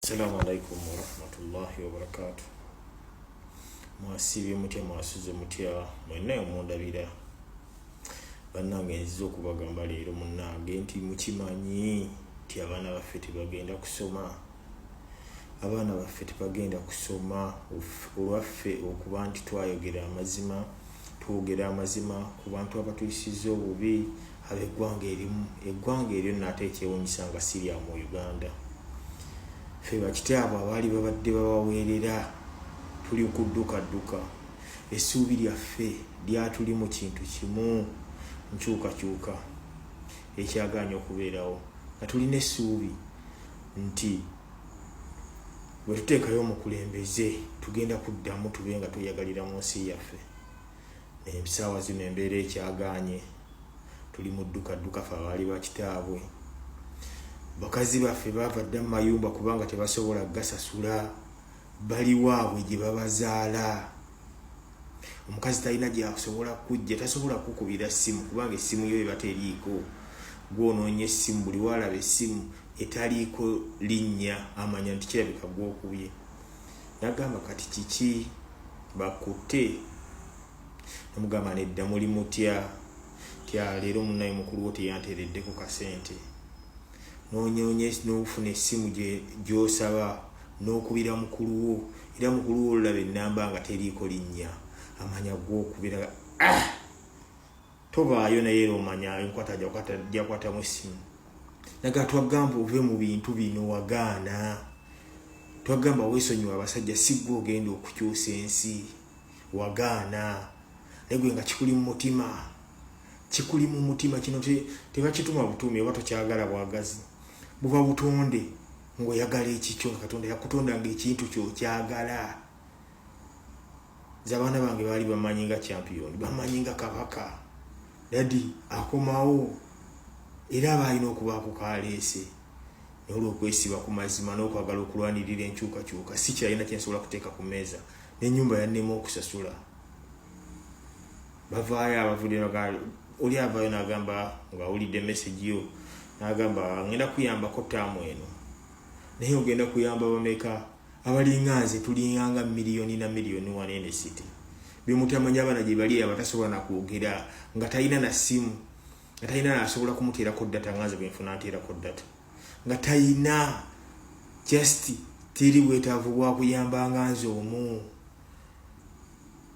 Assalamu alaikum warahmatullahi wabarakatu. Mwasiibye mutya, mwasuze mutya mwenna omundabira? Bannange, nziza okubagamba leero munnange nti mukimanyi nti abaana baffe tebagenda kusoma, abaana baffe tebagenda kusoma olwaffe okuba nti twayogera amazima, twogera amazima ku bantu abatuyisizza obubi ab'eggwanga erimu, eggwanga eryo nno ate ekyewunyisa nga si lya mu Uganda. Ffe bakitaabwe abaali babadde babaweerera tuli kuddukadduka. Essuubi lyaffe lyatuli mu kintu kimu, nkyukakyuka ekyagaanye okubeerawo, nga tulina essuubi nti bwe tuteekayo omukulembeze tugenda kuddamu tube nga tweyagalira mu nsi yaffe. Essaawa zino embeera ekyagaanye, tuli mu ddukadduka fe abaali bakitaabwe. Bakazi baffe baava dda mu mayumba kubanga tebasobola kugasasula, bali waabwe gye babazaala. Omukazi talina gyasobola kujja, tasobola kukubira ssimu kubanga essimu yo eba teriiko. Gwonoonya essimu, buli waalaba essimu etaliiko linnya amanya nti kirabika gwokubye. Nagamba kati kiki bakutte, namugamba nedda muli mutya, tya leero munaye mukulu wo teyanteereddeko kasente. Nonyonya nofuna essimu gyosaba nokubira mukulu wo, era mukulu wo olaba ennamba nga teriiko linnya amanya gwokubira, ah! Tobaayo naye era omanya enkwata gyakwatamu essimu. Naga twagamba ove mu bintu bino, wagaana. Twagamba weesonyiwa abasajja, si ggwe ogenda okukyusa ensi, wagaana. Naye gwe nga kikuli mu mutima, kikuli mu mutima. Kino tebakituma butuumi oba tokyagala bwagazi, buba butonde ng'oyagala ekikyo, nga Katonda yakutonda ng'ekintu kyokyagala. Nze abaana bange baali bamanyi nga champion, bamanyi nga kabaka, daddy akomawo, era aba alina okubaako kaleese. Naye olw'okwesiba ku mazima n'okwagala okulwanirira enkyukakyuka, si kyalina kyensobola kuteeka ku mmeeza, n'ennyumba yannema okusasula. Bavaayo abavudde, oli avaayo n'agamba ng'awulidde message yo, n'agamba ngenda kuyambako taamu eno. Naye ogenda kuyamba bameka abalinga nze? Tulinganga miliyoni na miliyoni wano ene city bemutamanyi. Abaana gye bali abatasobola nakwogera, nga talina na ssimu, nga talina nasobola kumuteerako data nga nze bwenfuna nteerako data, nga talina, just teri bwetaavu bwakuyamba nga nze omu.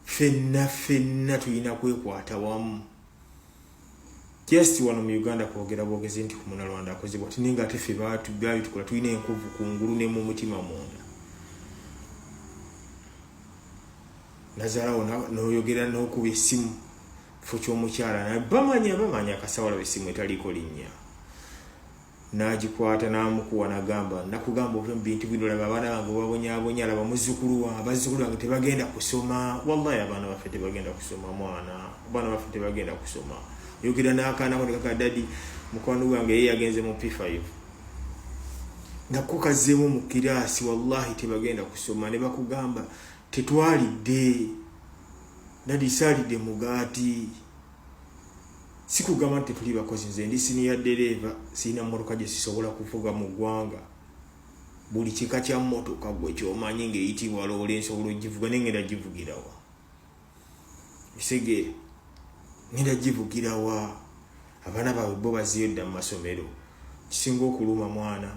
Ffenna ffenna tulina kwekwata wamu. Just wano mu Uganda kwogera bwogezi nti ku Munalwanda akozebwa ti, naye nga ate ffe babitukola, tulina enkovu kungulu ne mu mutima munda. Nazaalawo n'oyogera n'okuba essimu kifo ky'omukyala, bamanya bamanya akasawala essimu etaliiko linnya, n'agikwata n'amukuwa, nagamba nakugamba ove mu bintu bino, laba abaana bange babonyabonya, laba muzzukulu wange, abazzukulu bange tebagenda kusoma. Wallahi abaana baffe tebagenda kusoma, mwana, abaana baffe tebagenda kusoma. Yogera n'akaanako nekaka, "Daddy, mukwano gwange ye yagenze mu P5 nga kukazzeemu mu kiraasi." Wallahi tebagenda kusoma. Ne bakugamba tetwalidde, daddy, saalidde mugaati. Sikugamba nti tetuli bakozi. Nze ndi senior ddereeva, sirina mmotoka gye sisobola kuvuga mu ggwanga. Buli kika kya mmotoka gwe kyomanyi ng'eyitibwa loole nsobola ogivuga, naye ngenda givugirawa? Ekitegeera, ngenda givugirawa? Abaana baabwe bo baziyo dda mu masomero. Kisinga okuluma mwana,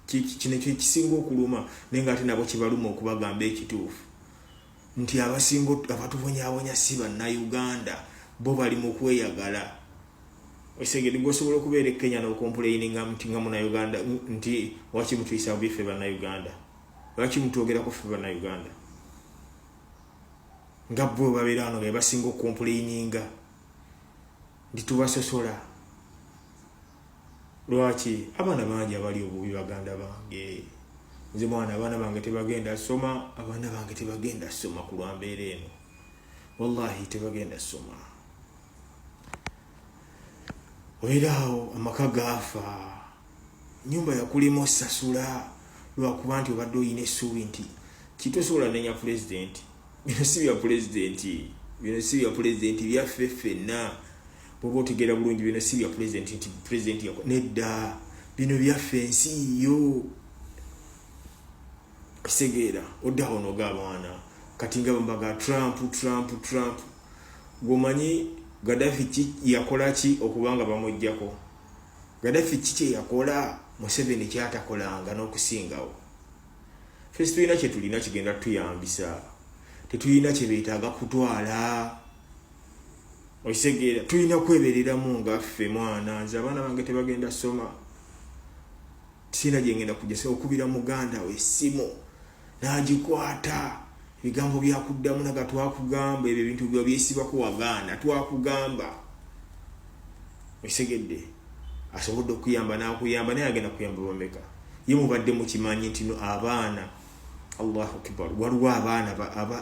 kino kyekisinga okuluma, naye nga ate nabo kibaluma okubagamba ekituufu nti abasinga abatubonyabonya si Bannayuganda, bo bali mu kweyagala. Osegede gwosobola okubeera e Kenya n'ocomplaininga nti nga Munauganda nti waki mutuyisa bubi ffe Bannayuganda, lwaki mutwogerako ffe Bannayuganda, nga bo babeera wano nga basinga okucomplaininga nti tubasosola. Lwaki abaana bangi abali obubi? Baganda bange, nze mwana, abaana bange tebagenda soma, abaana bange tebagenda soma ku lwambeera eno. Wallahi tebagenda soma. Obeera awo amaka gaafa, nyumba yakulema osasula lwakuba nti obadde oyina essuubi nti kitosobola nenya pulezidenti. Bino si bya pulezidenti, bino si bya pulezidenti, byaffe ffenna. Bwoba otegeera bulungi, bino si bya pulezidenti nti pulezidenti nedda, bino byaffe, ensi yo. Okitegeera? Oddawo noga abaana kati nga bambaga Trump, Trump, Trump. Gwomanyi Gaddafi ki yakola ki okubanga bamuggyako? Gaddafi ki kyeyakola Museveni kyatakolanga n'okusingawo? Ffe situlina kyetulina kigenda tutuyambisa, tetulina kyebeetaaga kutwala. Okitegeera? Tulina kwebereramu nga ffe. Mwana, nze abaana bange tebagenda soma, sirina gyengenda kujja. Okubira muganda we essimu n'agikwata, ebigambo byakuddamu naga, "Twakugamba ebyo ebintu biba byesibako, wagaana, twakugamba." Okitegedde? Asobodde okuyamba n'akuyamba, naye agenda kuyamba bameka? Ye mubadde mukimanyi nti no abaana, Allahu akbar, waliwo abaana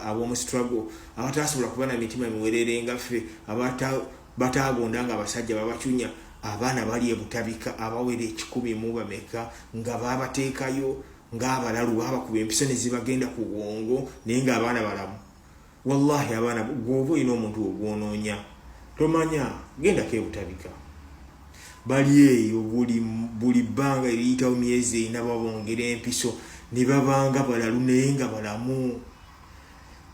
ab'omu struggle abatasobola kuba na mitima miwerere nga ffe, batagonda nga abasajja babacunya. Abaana bali ebutabika abawera 100 mu bameka nga babateekayo ng'abalalu, babakuba empiso ne zibagenda ku bwongo, naye ng'abaana balamu. Wallahi, abaana, gwoba olina omuntu ogwonoonya tomanya, gendako ebutabika, bali eyo. Buli bbanga eriyitawo, myezi 4, babongera empiso ne babanga balalu, naye nga balamu.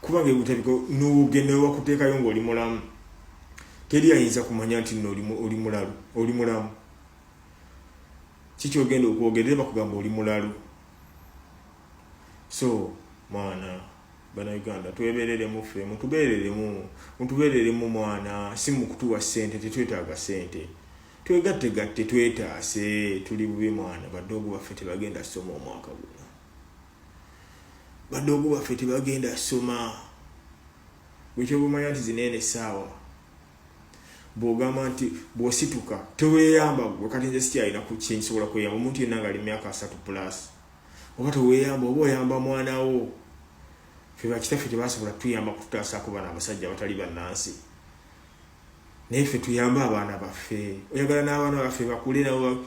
Kubanga ebutabika nogenda wakuteekayo ng'oli mulamu, teri ayinza kumanya nti nno oli mulalu, oli mulamu. Kikyogenda okwogera, bakugamba oli mulalu. So mwana, Bannayuganda, twebereremu ffe, mutubeereremu, mutubeereremu mwana. Si mukutuwa ssente, tetwetaaga ssente. Twegattegatte, twetaase, tuli bubi mwana. Badoogo baffe tebagenda soma omwaka guno, badoogo baffe tebagenda soma. Bwekyobumanya nti zineene essaawa bw'ogamba nti bw'osituka teweeyamba gwe. Kati nze sikyalina kyensobola kweyamba. Omuntu yenna nga ali myaka 30 plus, oba teweeyamba oba oyamba mwana wo. Ffe bakitaffe tebasobola tuyamba kututaasako bano abasajja abatali bannansi, naye ffe tuyambe abaana baffe. Oyagala n'abaana baffe bakule nabo.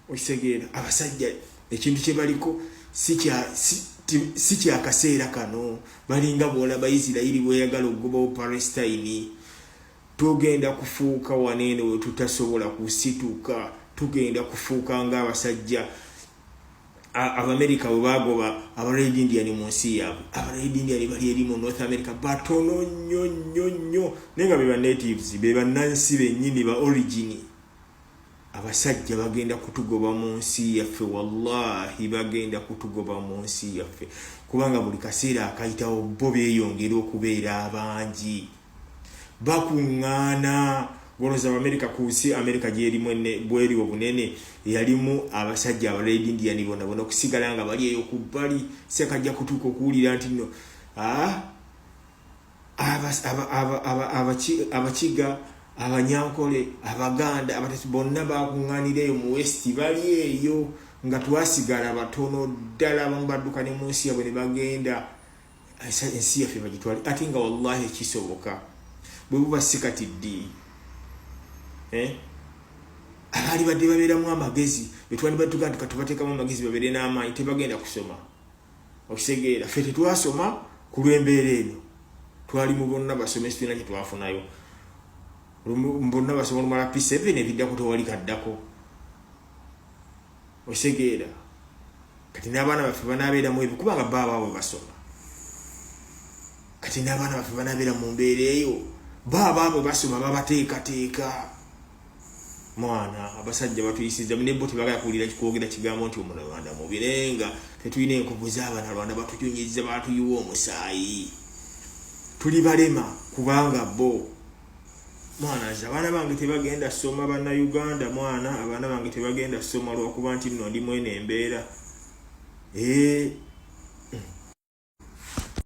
Okitegeera? Abasajja ekintu kye baliko si kyakaseera kano. Balinga bwolaba Isirayiri bweyagala okugobawo Palestine. Tugenda kufuuka waneeno we tutasobola kusituka, tugenda kufuuka ng'abasajja Abamerika bwe bagoba aba Red Indian mu nsi yaabwe. Aba Red Indian bali eri mu North America batono nnyo nnyo nnyo, naye nga be ba natives, be bannansi bennyini ba origin. Abasajja bagenda kutugoba mu nsi yaffe, wallahi bagenda kutugoba mu nsi yaffe, kubanga buli kaseera akayitawo bo beeyongera okubeera abangi, bakuŋŋaana. Goloza Abamerika ku nsi Amerika gyerimu bweri obunene, eyalimu abasajja aba Red Indian bonna bona okusigala nga bali eyo ku bbali, sekajja kutuuka okuwulira nti nno Abakiga, Abanyankole, Abaganda, Abatesi bonna bakuŋŋaanira eyo mu west, bali eyo, nga twasigala batono ddala. Abamu badduka ne mu nsi yabwe ne bagenda, ensi yaffe bagitwale. Ate nga wallahi kisoboka, bwe buba si kati ddi? Eh? Abaali badde babeeramu amagezi betwandibadde tugaa nti katubateekamu amagezi babeere n'amaanyi, tebagenda kusoma. Okitegeera? Ffe tetwasoma ku lw'embeera eno. Twali mu bonna basomesi, tulina kye twafunayo. Bonna basoma, olumala P7, ebiddako tewali kaddako. Okitegeera? Kati n'abaana baffe banaabeeramu ebyo, kubanga ba abaabwe basoma. Kati n'abaana baffe banaabeera mu mbeera eyo, ba abaabwe basoma, babateekateeka. Mwana, abasajja batuyisiza nebo, tebagala kuwulira kwogera kigambo nti Omunalwanda mubi, naye nga tetulina enkovu z'Abanalwanda. Batujunyiriza, batuyiwa omusaayi, tuli balema kubanga bo. Mwana, nze abaana bange tebagenda soma. Bannayuganda, mwana, abaana bange tebagenda soma lwakuba nti nno ndi mwene embeera.